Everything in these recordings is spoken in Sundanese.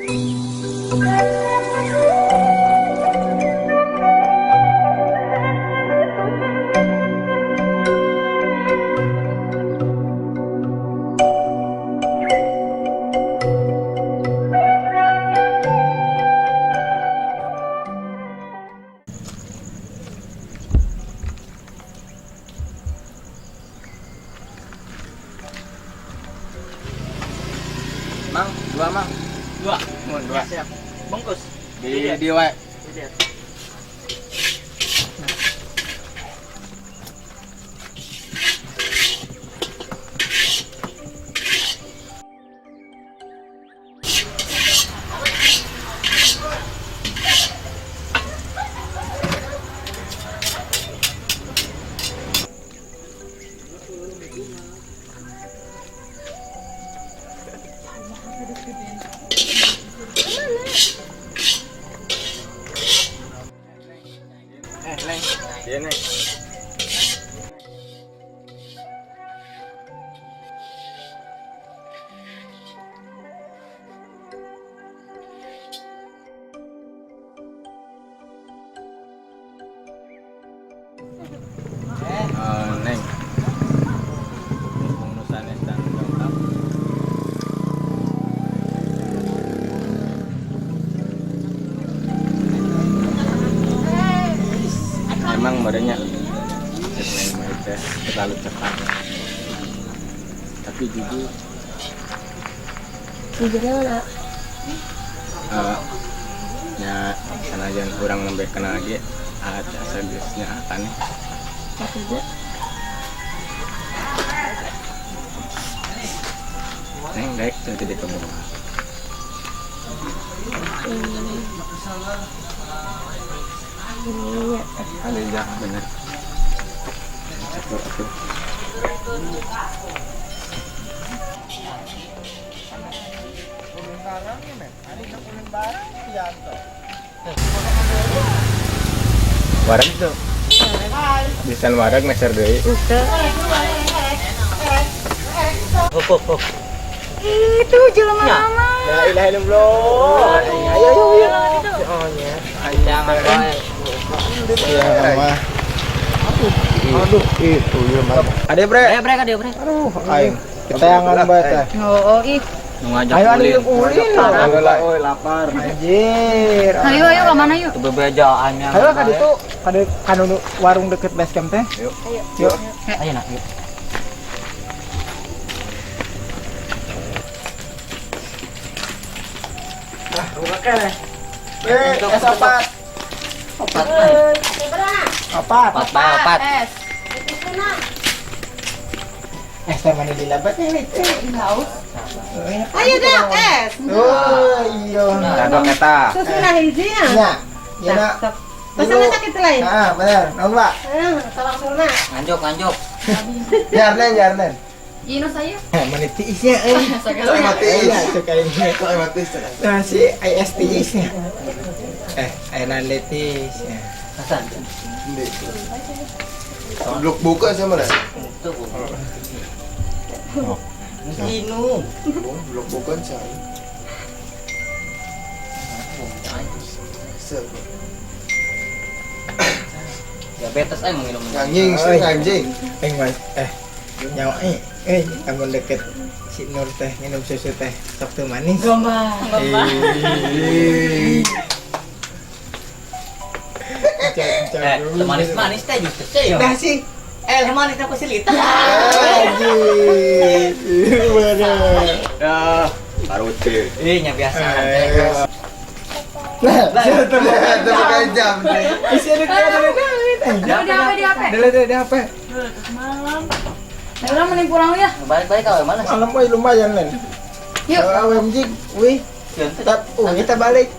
Mang, dua, Mang. Dua. Mun dua. Ya, siap. Bungkus. Di wae. Iya. Eh, Neng. Iya, Neng. Eh, Neng. Mumpung nu sanes can dongkap. Emang merenya Neng mah teh terlalu cepat. Tapi jujur, Jujurnya mana? eh, nya sanajan urang nembe kenal lagi asa geus nyaakan. Maksudnya? Neng daek teu jadi kabogoh? Ini ya. Ada bener. Cakep atuh. Wareg tuh. Bisa wareg meser deui. Ente. Hop hop hop. Itu jelema lama. La ilaha illallah. Ayo ayo ayo. Oh nya. Jangan bae. Iya mah. Aduh, itu ya mah. Ade bre. Ayo bre, ayo bre. Aduh, aing. Ketayangan banget. Teh. Oh, ih. Nu ngajak Ayo ulin. anu ulin. Ayo lah, oi lapar. Anjir. Ayo ayo ke mana yuk? Tuh bebejaannya. Ayo ka ditu, ka kanu warung deket base camp teh. Yuk. Yuk. Ayo nak yuk. Eh, es opat. Opat. Opat. Opat bae opat. Es. Eh, sama di labat nih. Ayo dah, es. Oh, iya. Cagok eta. Susu nah hiji ya. Nya. Ya nak. Pesannya sakit lain. Ah, bener. Naon, Pak? Eh, tolong surna. Nganjuk nganjuk. Jarnen, jarnen. Ino saya. Eh, mana tiisnya euy. Segala. Iya, cek aing. Nah, si IS tiisnya. Eh, ayeuna tiisnya. Hasan. Blok buka sama lah. Itu. Minum. Blok bukan saya. Diabetes aing minum. Anjing, sih anjing. Aing mas, eh, nyawa eh, eh, kamu deket si Nur teh minum susu teh sok teu manis. Gombal. Ih. Eh, manis-manis teh justru teh ya. Nah sih, Eh, manis teh fasilita. anjing. Bener. Ya, baru teh. Ih, nya biasa. Eh. Nah, Itu pakai jam. isi ada ada ada. Di apa di apa? Ada ada ada apa? Malam. Nah, udah mending pulang ya. Balik-balik ka mana? Malam woi lumayan len. Yuk. OMG, wih, tetap, kita balik.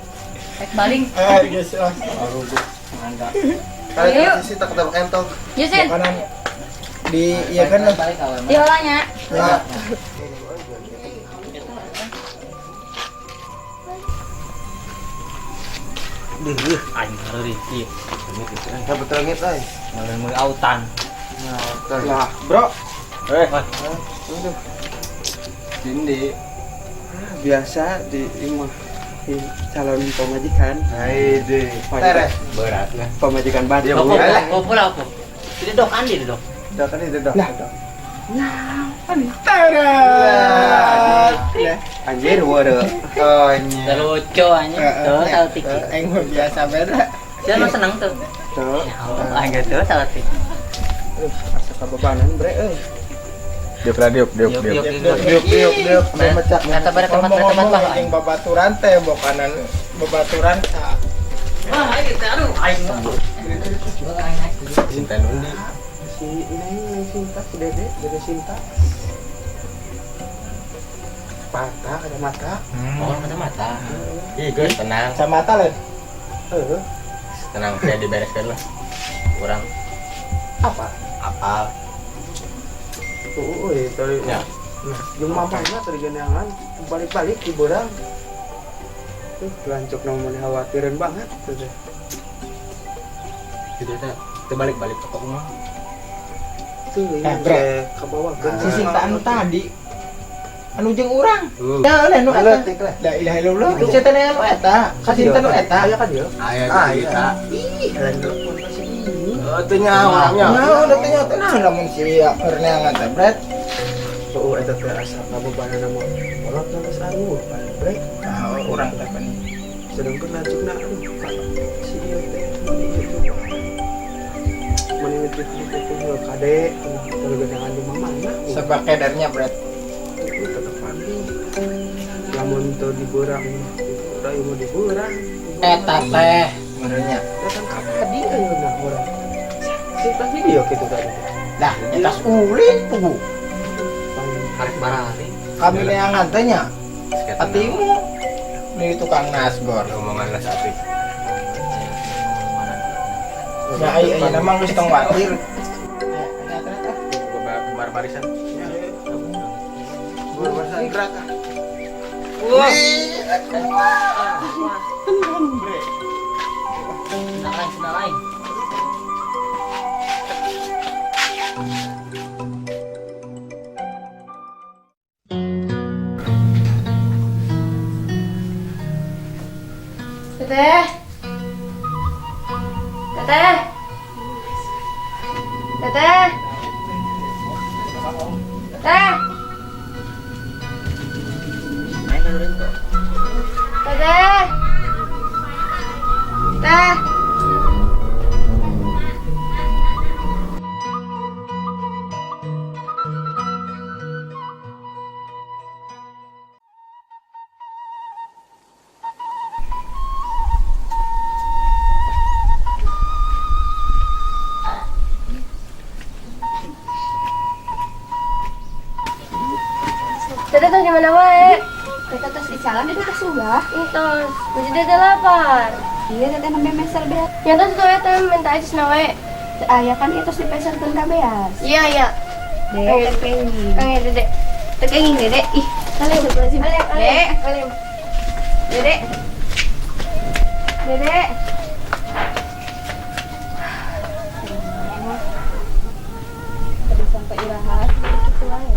Rek baling. Eh, guys lah. Kali Ayo. sih tak ketemu entong. Yuk, Sin. Makanan di iya kan lah. Balik ka mana? Di holanya. Ya. Duh, aing hareurih ieu. Dapat langit ay. Mulai mulai autan. Lah, bro. Eh, Aduh, Cindy. biasa di imah. Si calon pamajikan. Hai deh. Pamajikan, Berat lah. pamajikan baru. Opo, opo lah opo. Ini dok Andi dok. Dok kan itu dok. Lah. Tarat. Anjir waduh. Oh nya. Terlucu aja. Tuh salah tiki. Aing mah biasa beda. Siapa senang tuh? Tuh. Ya Allah, enggak tuh salah tiki. Asa kabebanan bre euy. Diuk lah diuk diuk Diuk, diuk. diuk, Diuk diuk diuk. Sampai mecak. Kata pada tempat tempat lah. Jeung babaturan teh bokanan babaturan sa. Wah, aing teh aduh aing. Cinta nundi. Si Neng, Neng Sinta, si Dede, Dede Sinta. Patah kacamata. Oh, kacamata. Ih, guys, tenang. Kacamata lain. Heeh. Tenang, saya dibereskan lah. Kurang Apa? apal. Tuh, euy, tadi. Ya. Nah, jeung mamanya tadi geneangan balik-balik di borang. Tuh, lancuk namun khawatirin banget tuh teh. Gitu teh. Itu balik-balik ke toko mah. Tuh, bre, ke bawah si Sinta anu tadi. Anu jeung urang. Ya, oleh nu eta. La ilaha illallah. Cinta anu eta. Ka Sinta nu eta. Aya kan ieu? Aya Ah, cerita. Ih, lain telepon ka si ini. Oh, teu nyawa nya. Nah, udah teh nyawa nah lamun si perneangan teh, Bret. Tuh eta teh asa kabebanana mah. Kolot geus anu, bre. Nah, urang teh pan. Sedengkeun lancukna aduh si ieu teh mani ieu coba. Mani mikir-mikir kade tergenangan di mamana. Sabakedarnya, Bret. Itu tetep anu. Lamun teu dibeurang udah ieu mah dibeurang. Eta teh merenya. Datang ka tadi ayeuna urang. Si tas video gitu tadi. Lah, tas ulin tuh. Tarik barang. Kami neangan teh nya. Atimu nih tukang nasgor. Omongan lah sapi. Ya ai ayeuna mah geus tong watir. Barbarisan. Barbarisan gerak. Wah. Tenang, bre. Senang lain. Teteh. Teteh. Teteh. Teteh. Teteh. Teteh. Teteh tuh di mana wae? Teteh tos di jalan itu tos ubah. Entos, masih teteh lapar. Iya teteh nembe meser beas. Ya tos tuh eta minta aja nawe. Aya kan itu tos dipeserkeun ka beas. Iya iya. Dek, teh Kang ya Dede. Teh kenging Dede. Ih, kalian sebelah sini. Dek. Dede. Dede. Tadi sampai iraha gitu wae.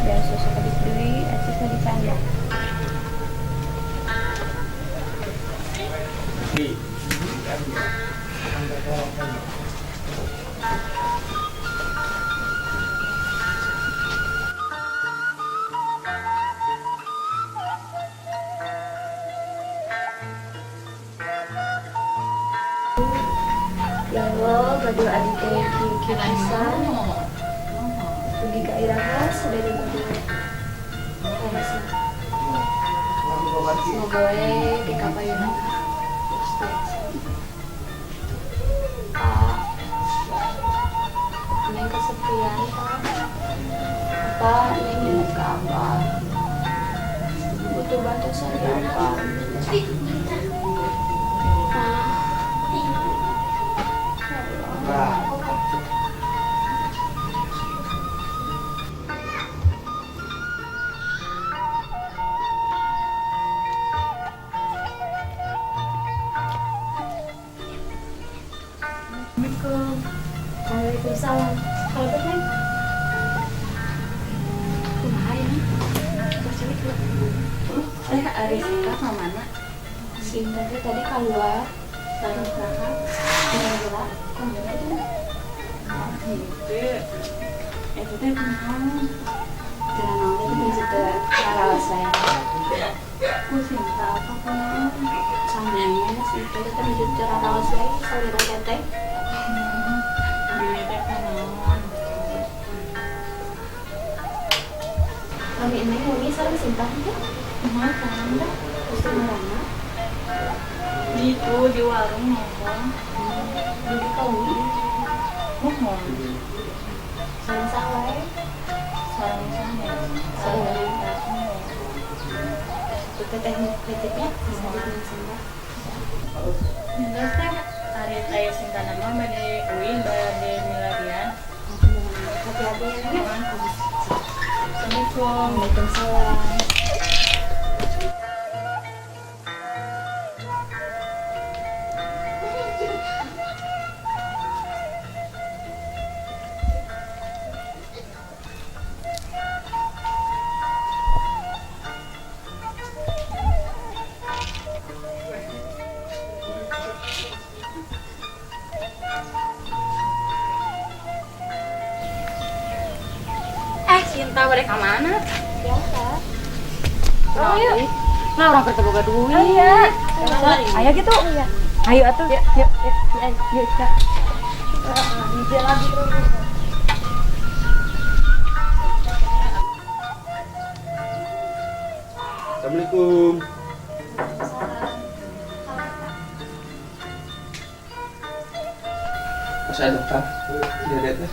Biasa sakedip deui acisna dicanda. Ya Allah, gaduh adi teh kieu-kieu pisan. Pergi ka iraha sadaya berdua. Semoga we dikabayana. Pak, Neng kesepian, Pak. Pak, Neng ingat ke Abah. Butuh bantuan dari Abah. Pak. Ya Allah. Assalamualaikum. Waalaikumsalam. Kalau Neng? Kumaha ya, Neng? Teh ari Sinta ka mana? Sinta teh tadi keluar sareng Raka. Gila, kumaha teh? Gitu. Itu teh kunaon? Teu naon teh teu karaos saya. Ku Sinta apa kunaon? Sanes itu teh nuju teu raraos we salira teh. Diri teh kunaon? Kami ini umi sareng Sinta teh. Kumaha kan? Terus di mana? Di itu di warung nongkrong. Di ka umi Mohon. sareng saha wae? Sareng sanes. Sareng. Sareng. Itu teh nitipnya nitipin Sinta. Enggak teh, ari teh Sinta nama bade uin bade milarian. Hati-hati ya. Assalamualaikum. Waalaikumsalam. Cinta mereka mana? Biasa. Oh, yuk. Nah, orang kerja boga duit. Iya. Ayo gitu. Iya. Ayo atuh. Yuk, yuk, yuk. Yuk, Cak. Lagi. Assalamualaikum. Masa dokter? Dia teh.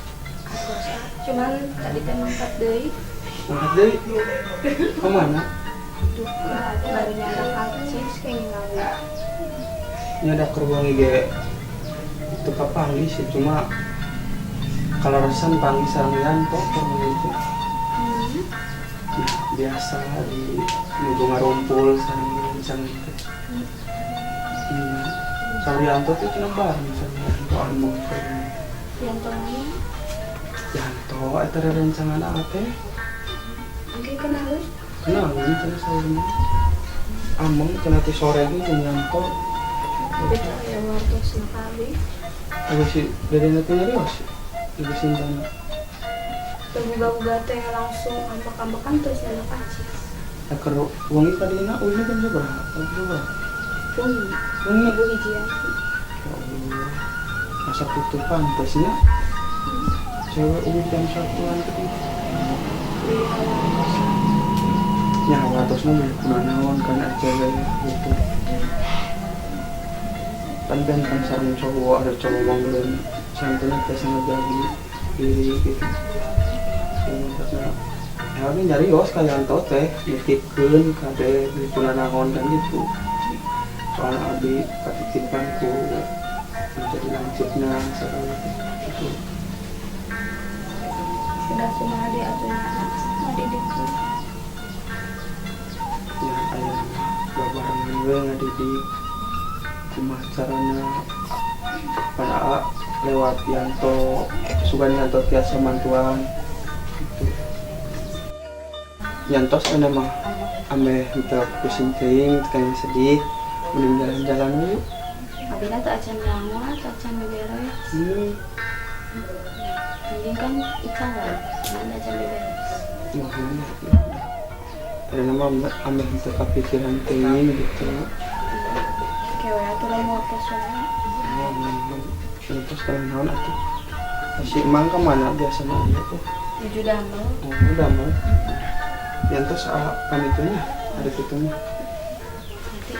Cuman tadi teh mangkat deui. Mangkat deui. Ke mana? Duka baru nyada kacis kayaknya ngawe. Nyada keur wangi ge itu kapanggih sih, cuma kalau resan panggih sareng Yanto keur itu. Nah, biasa di nuju ngarumpul sareng rencang teh. Iya. Sareng Yanto teh cenah bareng sareng Yanto anu keur. Yanto mana? Yanto eta rerencangan teh. Oke, kenal. Kenal cenah saurna. Ameng cenah ti sore ge jeung Yanto. Beda ya wartos kabeh. Aga si Dede teh nyarios. Ibu Sintana. Teu buga-buga teh langsung ambek-ambekan terus nyada kacis. Nah, keur wengi kadina uihna jam sabaraha? Jam sabaraha? Wengi. Wengi. Ibu hijian. Ya Allah. Masa tutup pantasnya. Cewek uih jam 1-an ke itu. Ya, watosna mah kunaon kan cewek gitu. Kan benteng sareng cowok, ada cowok manggeun santuna teh ngajagi diri gitu. Maksudna ya ini nyarios ka Yanto teh nitipkeun kade beli kunanaon kan gitu. Soalna abi katitipan ku menjadi lanceukna sagala gitu. Sudah kumaha deui atuh nya ngadidikeun. Ya aya babarengan we ngadidik kumaha carana pan aa lewat Yanto sugan Yanto tiasa mantuan gitu. Yantos ana mah ameh henteu pusing teuing teu sedih mending jalan-jalan yuk. Abina teu acan nyango teu acan beberes. Mending kan icalan, mana acan beberes. Muhun ya. Tadi nama ameh henteu kapikiran teuing gitu. Kewe atuh lamun waktos wae. Terus kalau naon atuh? Si Emang kemana biasanya dia tuh? Nuju damel. Oh, damel. Yantos pamitunya, ada kitunya. Nanti.